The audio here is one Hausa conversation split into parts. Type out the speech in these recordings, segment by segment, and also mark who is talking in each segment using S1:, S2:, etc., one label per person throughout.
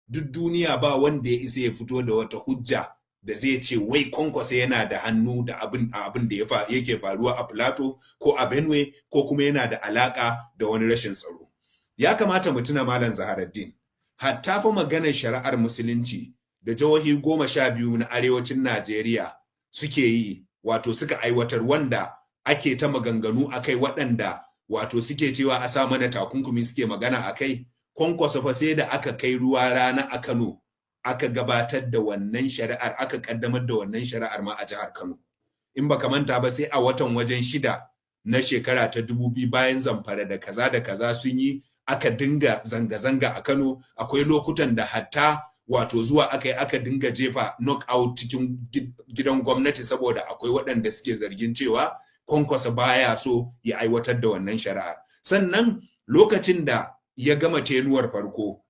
S1: Duk duniya ba wanda ya isa ya fito da wata hujja da zai ce wai Kwankwaso yana da hannu da abin da yake faruwa a Plateau ko a Benue, ko kuma yana da alaka da wani rashin tsaro. Ya kamata mu tuna, Malam Zaharaddin, hatta fa maganar shari'ar Musulunci da jihohi 12 na arewacin Najeriya suke yi, wato suka aiwatar, wanda ake ta maganganu akai, waɗanda wato suke cewa a sa mana takunkumi suke magana akai, Kwankwaso fa sai da aka kai ruwa rana a Kano aka gabatar da wannan shari'ar, aka kaddamar da wannan shari'ar ma a jihar Kano. In baka manta ba, sai a watan wajen shida na shekara ta 2000, bayan Zamfara da kaza da kaza sun yi, aka dinga zanga-zanga a Kano. Akwai lokutan da hatta wato zuwa aka yi aka dinga jefa knockout cikin gidan gwamnati, saboda akwai waɗanda suke zargin cewa Kwankwaso baya so ya aiwatar da wannan shari'ar. Sannan lokacin da ya gama tenuwar farko,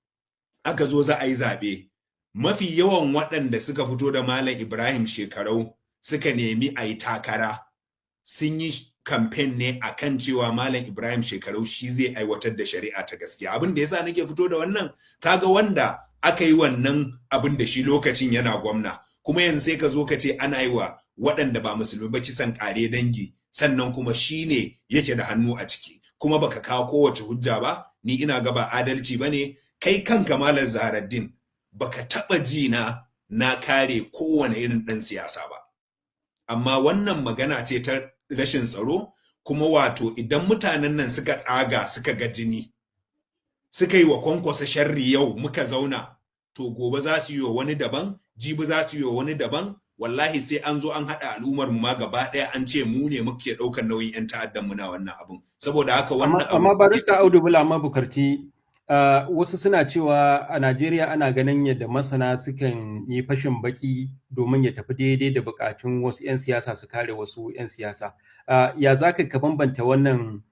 S1: aka zo za a yi zaɓe, mafi yawan waɗanda suka fito da Malam Ibrahim Shekarau suka nemi a yi takara sun yi kamfen ne a kan cewa Malam Ibrahim Shekarau shi zai aiwatar da shari'a ta gaskiya. Abin da yasa nake fito da wannan, kaga wanda aka yi wannan abin da shi lokacin yana gwamna, kuma yanzu sai ka zo ka ce ana yi wa waɗanda ba Musulmi ba kisan ƙare dangi, sannan kuma shi ne yake da hannu a ciki, kuma baka kawo kowace hujja ba. Ni ina ga ba adalci ba ne. Kai kanka, Malam Zaharaddin, baka taɓa ji na na kare kowane irin ɗan siyasa ba, amma wannan magana ce ta rashin tsaro. Kuma wato idan mutanen nan suka tsaga suka ga jini, suka yi wa Kwankwasa sharri yau muka zauna, to gobe za su yi wa wani daban, jibi za su yi wa wani daban. Wallahi sai an zo an haɗa al'ummar mu ma gaba ɗaya an ce mu ne muke ɗaukar nauyin 'yan ta'addan muna wannan abun. Saboda haka wannan
S2: Amma Barista Audu Bula Mabukarti, wasu suna cewa a Najeriya ana ganin yadda masana sukan yi fashin baki domin ya tafi daidai da bukatun wasu 'yan siyasa, su kare wasu 'yan siyasa. Ya za ka bambanta wannan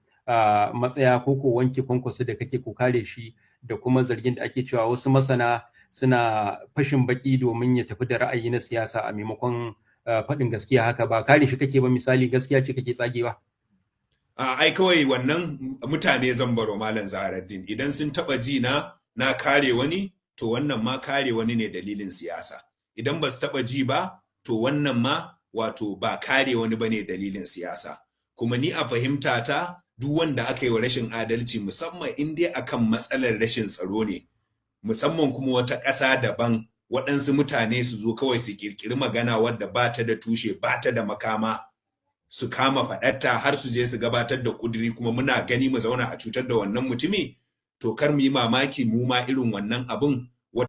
S2: matsaya ko wanke Kwankwaso da kake ko kare shi da kuma zargin da ake cewa wasu masana suna fashin baki domin ya tafi da ra'ayi na siyasa a maimakon faɗin gaskiya? Haka ba kare shi kake ba, misali gaskiya ce kake tsagewa?
S1: Ai kawai wannan mutane zan baro, Malam Zaharaddin. Idan sun taba ji na na kare wani, to wannan ma kare wani ne dalilin siyasa. Idan ba su taba ji ba, to wannan ma wato ba kare wani bane dalilin siyasa. Kuma ni a fahimta ta, duk wanda aka yi wa rashin adalci, musamman in dai akan matsalar rashin tsaro ne, musamman kuma wata ƙasa daban, waɗansu mutane su zo kawai su ƙirƙiri magana wadda ba ta da tushe, ba ta da makama, su kama faɗarta har su je su gabatar da ƙuduri, kuma muna gani mu zauna a cutar da wannan mutumi, to kar mu yi mamaki mu ma irin wannan abun.